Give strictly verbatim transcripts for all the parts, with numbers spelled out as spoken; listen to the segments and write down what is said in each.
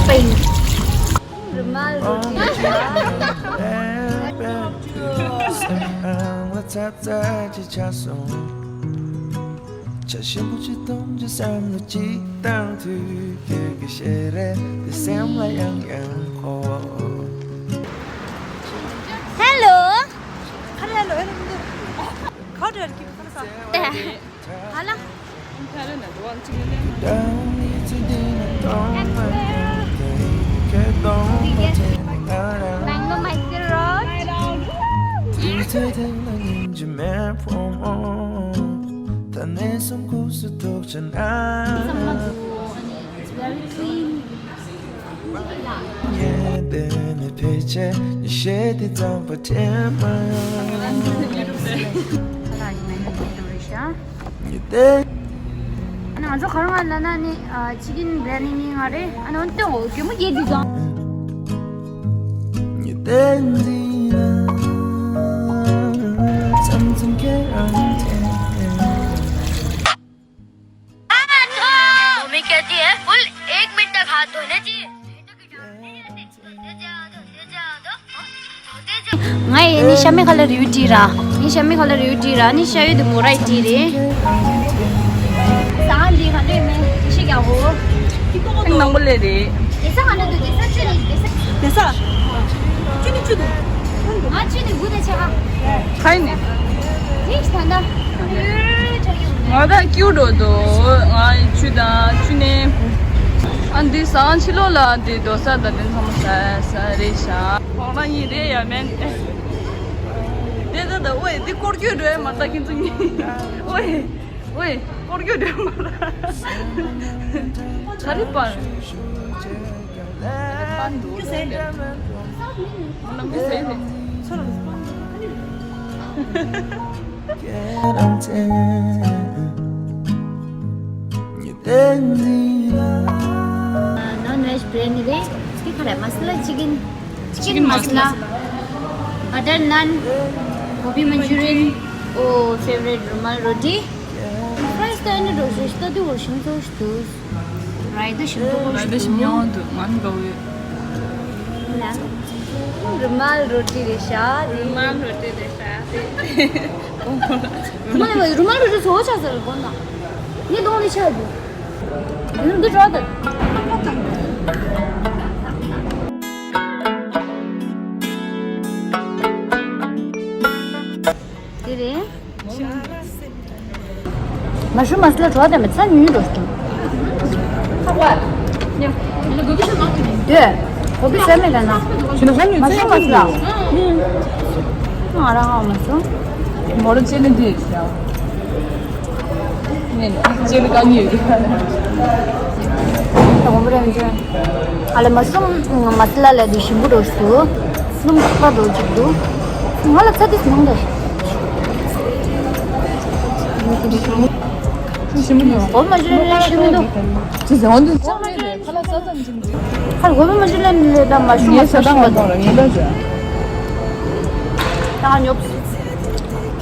རུ་མ་རུ་ཏི། སེམས་ཨང་ལ་ཚ་ཚ་ཅིག་ཆགས་སོང་། ཇ་ཞིམ་པོ་ཅིག་འཐུང་རྒྱུ་བསམ་བློ་ཅིག་བཏང་དུས། ཁྱོད་ཀྱི་ཞལ་རས་དེ་སེམས་ལ་ཡང་ཡང་འཁོར། Hello. Hello, hello, hello. How do I keep the ཧ་ལ། Mango Master Road. It's very clean. ཨ་ནི་ང་ཚོ་ག་རེ་ང་ལ་ན་ནི་ཨ་ཅི་ཀིན་བི་རི་ཡ་ནི་ནི་ང་རེད། ཨ་ནི་འོན་ཏེ་འོ་གད་མོ་རྒྱས་འདུག་ཙང་། हमें कहती है फुल एक मिनट तक हाथ धोने चाहिए। ང་ཡི་ནི་ཤ་མི་ཁ་ལ་རིའུ་ཏི་ར། ནི་ཤ་མི་ཁ་ལ་རིའུ་ཏི་ར། ནི་ཤ་ཡོད་དུ་མོ་རའི་ཏི་རེད། ས་ཨན་ལི་ཧ་ལོས་མེ་ཤི་ཀྱ་ཧོ། ནང་པོ་ལེ་རེད། དེ་ས་ཧ་ལོ་དུ་དེ་ས་ཆུ་ནི་དེ་ས། དེ་ས། ཆུ་ནི་ཆུ་དུ། ང་ཆུ་ནི་དགུ་ད་ཆ་ཧ། ཁ་ཡིན་ནི། དེ་ཤི་ད་ན། ང་ད་ཀྱུ་འགྲོ་དོ། ང་ཆུ་ད་ཆུ་ནི། ཨ་འདི་ས་ཨན་ཕྱི་ལོགས་ལ་འདི་རྡོ་ས་ད་དེ་ཚང་མ་ས་ས་རེད་ཤག་ཁོང་རང་ཡིན་རེད་ཡ་མེན། དེ་ད་ད་ཨོའི་འདི་སྐོར་སྐྱོད་འགྲོ་ཡ་མ་ད་ཁྱེད་ཚོ་གཉིས། ཨོའི་ཨོའི་སྐོར་སྐྱོད་འགྲོ་ཡ་མ་ད། ག་རེ་པར། Non veg biryani re, chicken masala, chicken, chicken masala, butter naan, gobi manchurian, oh, favorite rumal roti. Fries ད་ནི་འགྲོ་ཞིག་ད་དུ་བོར་ཤིང་ཚོ་ཞིག་ཏུ། རའི་ད་ཞིམ་པོ་རའི་ད་ཞིམ་ཡང་འདུག་ང་ནི་དགའ་བོ་ཡོད། ལ། རུ་མལ་རོ་ཏི་རེད་ཤག་རུ་མལ་རོ་ཏི་རེད་ཤག་མ་ལ་རུ་མལ་རོ་ཏི་ཚོ་ཆ་ཟེར་གོ་ན། ངས་གདོང་ནས་ཆགས་འདུག་ཡུན་འདི་འགྲོ་དང་། དེ་རེད། མ་ཤུ་མ་སི་ལ་བྲོ་བ་དེ་མི་ཚ་ཉུང་ཉུང་འགྲོ་སོང་། དེ་གོ་བི་ཟ་མེད་ལ་ན། མ་ཤུ་མ་སི་ལ། ང་རང་ཧ་མ་སོང་། མོ་ར་ཅེ་ནི་དེ་ཡ། ཅེ་ནི་ཀ་ཉེ་ཡོད། ད་གོང་པོ་རེ་མི་ཅན། ཨ་ལེ་མ་སུམ་མ་སི་ལ་ལ་དེ་ཞིམ་པོ་འགྲོ་སོང་། སྣུམ་ཚོགས་པ་འགྲོ་གཅིག་འདུག་ང་ལ་ཚ་དེ་སྣང་འདུག་ཞིམ་པོ་འདུག་གོ་མ་ཞུ་ལ་ཞིམ་པོ་འདུག་ཅི་ཟེར་འོན་ཏེ་ཅང་མེད་རེད། ཁ་ལག་ས་ཙམ་ཅིག་འདུག་ཁ་ལ་གོ་མ་ཞུ་ལ་ལ་ད་མ་ཞུ་མ་ངའི་ས་ད་ང་དང་ར་ངའི་ད་ཅི། ད་ཉོབ།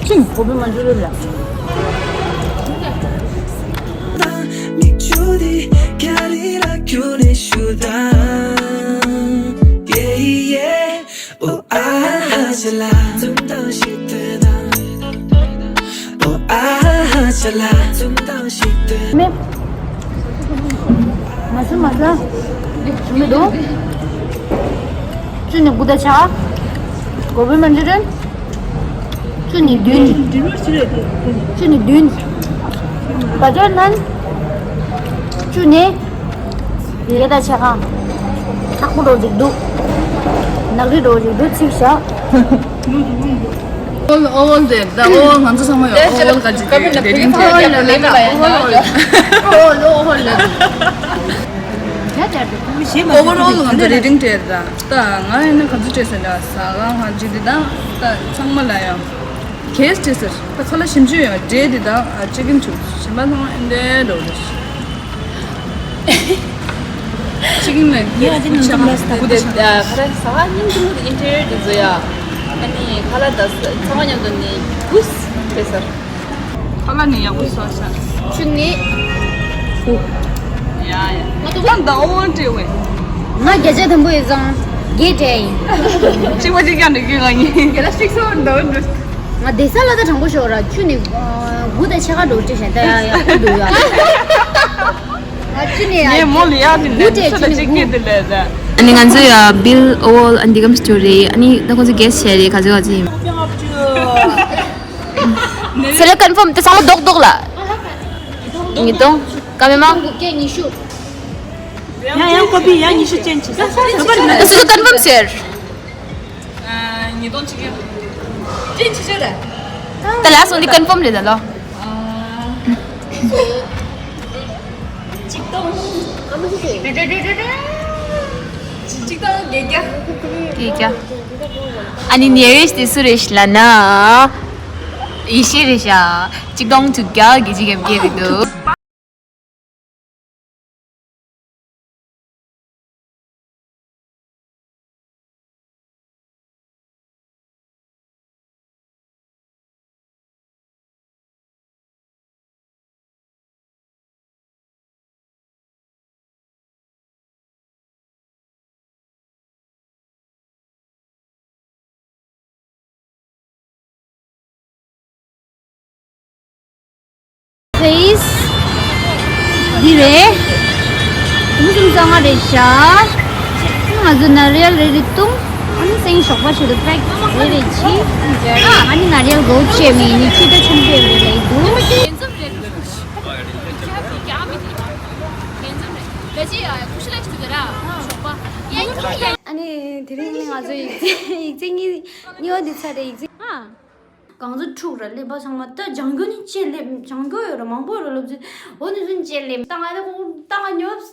ཅིང་གོ་བི་མ་འཇུ་རེ་ལ། མིག་ཆུ་དེ་ག་རེ་ལ་ཁྱོད་ནས་ཞུ་དང་། Yeah, yeah. Oh, ah, ah, chala. Zum dang shi te dang. Oh, ah, ah, chala. Zum dang shi te. མེད། མ་སུ་མ་ས། མི་འདུག་བཅུ་ནས་དགུ་ད་ཆ། གོ་བི་མ་འཇུ་རེ། བཅུ་ནས་བདུན། བཅུ་ནས་བདུན། བ་ཇར་ནན། བཅུ་ནས་བརྒྱད་དང་ཕྱེད་ཀ་ཁག་པོ་འགྲོ་ཅིག་འདུག་ནག་རི་འགྲོ་ཅིག་འདུག་ཚིག་བཞག་ཨོ་ཝོལ་དེ་ད་ཨོ་ཝོལ་ང་ཚོ་ཚང་མ་ཡོད། ཨོ་ཝོལ་ག་ཅིག་དེ་རེ་ཌིང་དེ་ཨོ་ཝོལ་ཨོ་ཝོལ་ཨོ་ཝོལ་ལ་དེ། ཡ་ཅར་དུ་ཀུ་ཤེས་མ་ཨོ་ཝོལ་ཨོ་ཝོལ་ང་ཚོ་རེ་ཌིང་སྤྲད་ད། ད་ང་ཡིན་ན་ག་ཚོད་སྤྲད་ཟེར་ན་ཟ་ཁང་ང་ཅི་འདི་དང་ད་ཚང་མ་ལ་ཡང་གེས་སྤྲད་ཟེར། ད་ཁ་ལག་ཞིམ་ཆུ་ཡང་འབྲས་འདི་དང་ཨ་ཅི་ཀིན་ཆུ་ཞིམ་པ་ཚང་མ་ཨེ་འདྲས་འགྲོ་རེད། ཅི་ཀིན་ལ་ཡ་ཅི་ནང་ཚང་མ་ལ་སྟ་གུ་དེ་ཁ་ལག་ཟ་ཁང་སྙིང་ཐུང་གི་ཨིན་ཊི་རི་ཡར་འདི་བཟོ་ཡ། ཨ་ནི་ཁ་ལག་ད་ཚང་མ་མཉམ་དུ་ནི་གུས་སྤྲད་ཟེར། ཁ་ལག་ནི་ཡག་པོ་བཟོ་ཤག་ཆུ་ནི། ཡ་ཡ། ང་ད་ད་འོ་འདྲ་བས། ང་བརྒྱ་ཆ་དང་པོ་ཡི་ཙང་བརྒྱད་སྤྲད་ཡིན། གཅིག་པ་གཅིག་རྐྱང་འགྲིག་གི་ང་ཡིན། རྒྱ་ལ་གཅིག་སོང་འདུག་ང་བསྡད་ས་ལ་ད་དྲང་པོ་ཤོད་ར་ཁྱོད་ནི་དགུ་དང་ཕྱེད་ཀ་འགྲོ་སྤྲད་བཞག་ད་ཡ་ཡ་ཁུ་འདུག་ཡ། ང་ཁྱོད་ནི་ཡ་ངས་མོ་ལ་ཡ་དེ་དགུ་ནས་སྤྲད་ཁྱོད་ལ་ཁྱོད་ནི་གཅིག་དགུ་སྐད་དེ་ལས་ད། ཨ་ནི་ང་ཚོ་ཡ་བིལ་ཨོལ་ཨན་དི་གམ་སི་ཊོ་རེད། ཨ་ནི་ད་ཁོང་ཚོ་གེ་སི་བྱས་རེད། ག་ཚོད་ག་ཚོད་ཡིན། སེ་ལ་ཀོན་ཕོམ་དེ་ཚང་མ་རྡོག་རྡོག་ལ། ཉིས་སྟོང་། ཀ་མེ་མ། ཡང་ཡང་ཀོ་པི་ཡང་ཉི་ཤུ་ཅན་ཅི་ཟེར། ཨ་སུ་ཀོན་ཕོམ་ཟེར། ཉིས་སྟོང་ཆིག་ཅན་ཅི་ཟེར། ད་ལ་སོང་འདི་ཀོན་ཕོམ་རེད་ད་ལོ། ཆིག་སྟོང་། ཆིག་སྟོང་བརྒྱད་བརྒྱ། བརྒྱད་བརྒྱ། ཨ་ནི་ཉེ་རེས་དེ་སུ་རེད་ལ་ན། ཡེ་ཤེས་རེད་ཤག་ཆིག་སྟོང་དྲུག་བརྒྱ་བརྒྱད་ཅུ་གྱ་བརྒྱད་རེད་འདུག་ཕེས། འདི་རེད། མུ་སུམ་ཚང་མ་རེད་ཤག་ང་ཚོ་ན་རིལ་རེ་རེ་བཏུང་། ཨ་ནི་སེང་ཞོགས་པ་ཞིག་ཏུ་པེག་རེ་རེ་བྱས། ཨ་ནི་ན་རིལ་གོ་ཆེ་མི་ནི་ཆུ་ད་ཆུང་པོ་རེ་རེ་འདུག་ཨ་ནི་དེ་རིང་ང་ཚོ་ཡིག་ཚད་ཡིག་ཚད་གཉིས་གཉིས་པ་འདི་ཚར་རེད། ཡིག་ཚད་ཨ། གང་ཚོད་འཁྲུག་ར་ཀླད་པ་ཚང་མ་ད་ལྗང་གུ་ནི་ཅེ་ལེབ་ལྗང་གུ་ཡོད་ར་མང་པོ་ཡོད་ར་སློབ་ཚུལ་འོ་ནི་ཚུན་ཅེ་ལེབ་ད་ང་ད་ཁོང་ད་ང་ཉོབ།